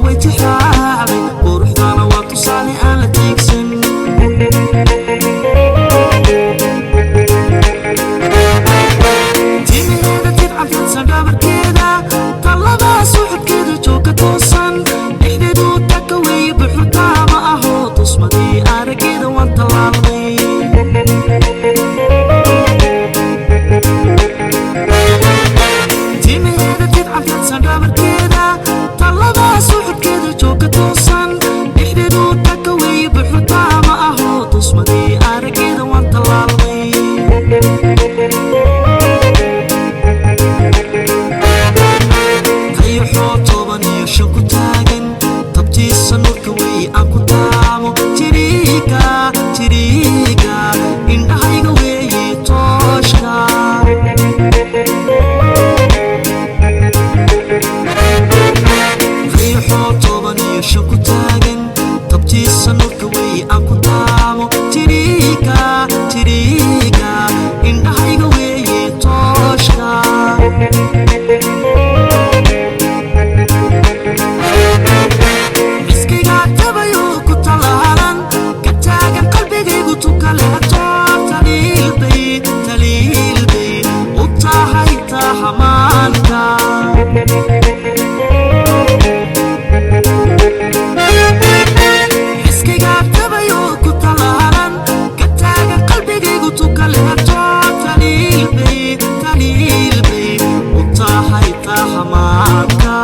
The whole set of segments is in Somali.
Way tixraacday quruxdana, waa tusaale aan la tiigsan. Timaheeda tidcanfidsan, dhabarkeeda tallada, suxudkeeda joogka toosan, dhexdeedu taka weeye, buxurtaama aho. Tusmadii araggeeda waan tallaalmay. Timaheeda tidcanfidsan, dhabarkeeda tallada, suxudkeeda joogka toosan, dhexdeedu taka weeye, buxurtaama aho. Tusmadii araggeeda waan tallaalmay. Qayaxoo 15 ku taagan, tabtiisa nurka wey aan ku taamo. Jiriiga jiriiga indhahayga weeye tooshka. Qayaxoo 15 ku taagan, tabtiisa nurka wey aan ku taamo. Jiriiga jiriiga indhahayga weeye tooshka. Miskiga tabayo ku talaalan ka taagan qalbigaygu tukaleeto. Taliilbay taliilbay u tahay tahamaanka. Xiskiga tabayo ku talaalan ka taagan qalbigaygu tukaleeto. Taliilbay taliilbay u tahay tahamaanka.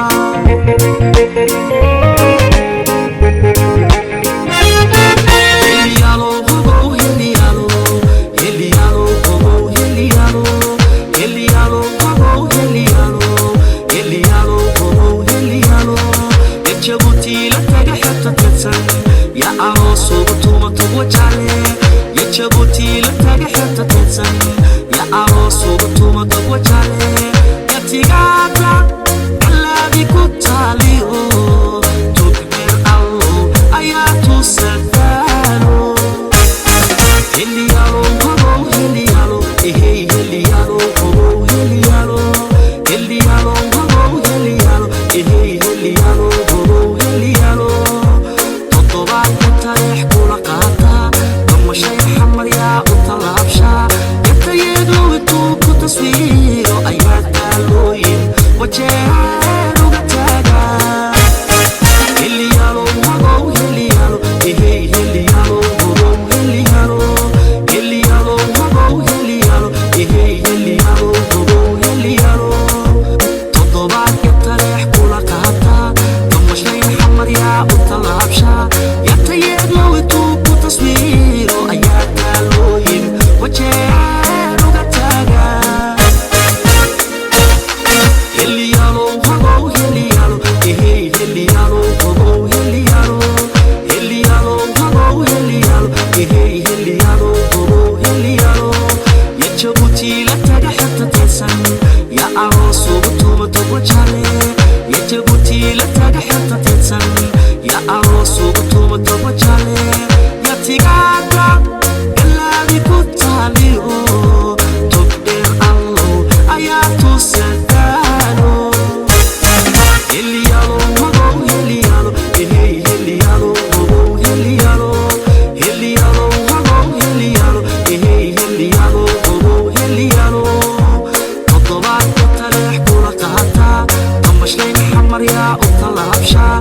Heliyaalo hobow, heliyaalo, heliyaalo hobow, heliyaalo, heliyaalo hobow, heliyaalo, heliyaalo hobow, heliyaalo. Ya Jabuuti la taga xebta tirsan, ya aroos ugu tuma tugwa jale. Ya Jabuuti la taga xebta tirsan, ya aroos ugu tuma tugwa jale. Ya tigaada galaadi ku taaliyo, tugdheer allow ayaa tusadaalo. Heliyaalo hobow, heliyaalo, ehey, heliyaalo hobow, heliyaalo, heliyaalo hobow, heliyaalo, ehey, heliyaalo hobow, heliyaalo. Toddobaadka tareex kula qaata, damashay xamaryaa u tallaabshaa. Yatayeedlow intuu ku taswiiro ayaa taalooyin wajeer uga taagaa. Heliyaalo hobow, heliyaalo, ehey, heliyaalo hobow, heliyaalo, heliyaalo hobow, heliyaalo, ehey, heliyaalo hobow, heliyaalo. Toddobaadka tareex kula qaata, damashay xamaryaa u tallaabshaa. Yatayeedlow intuu ku taswiiro ayaa taalooyin wajeer uga taagaa. Heliyaalo hobow, heliyaalo, ehey, heliyaalo hobow, heliyaalo, heliyaalo hobow, heliyaalo, ehey, heliyaalo hobow, heliyaalo. Ya Jabuuti la taga xebta tirsan, ya aroos ugu tuma tugwa jale. Ya Jabuuti la taga xebta tirsan, ya aroos ugu tuma tugwa jale. Ya tigaada galaadi ku taaliyo, tugdheer allow ayaa tusadaalo. Heliyaalo hobow, heliyaalo, ehey, heliyaalo hobow, heliyaalo, heliyaalo hobow, heliyaalo, ehey, heliyaalo hobow, heliyaalo. Toddobaadka taleex kula qaata, damashlayn xamaryaa u tallaabshaa.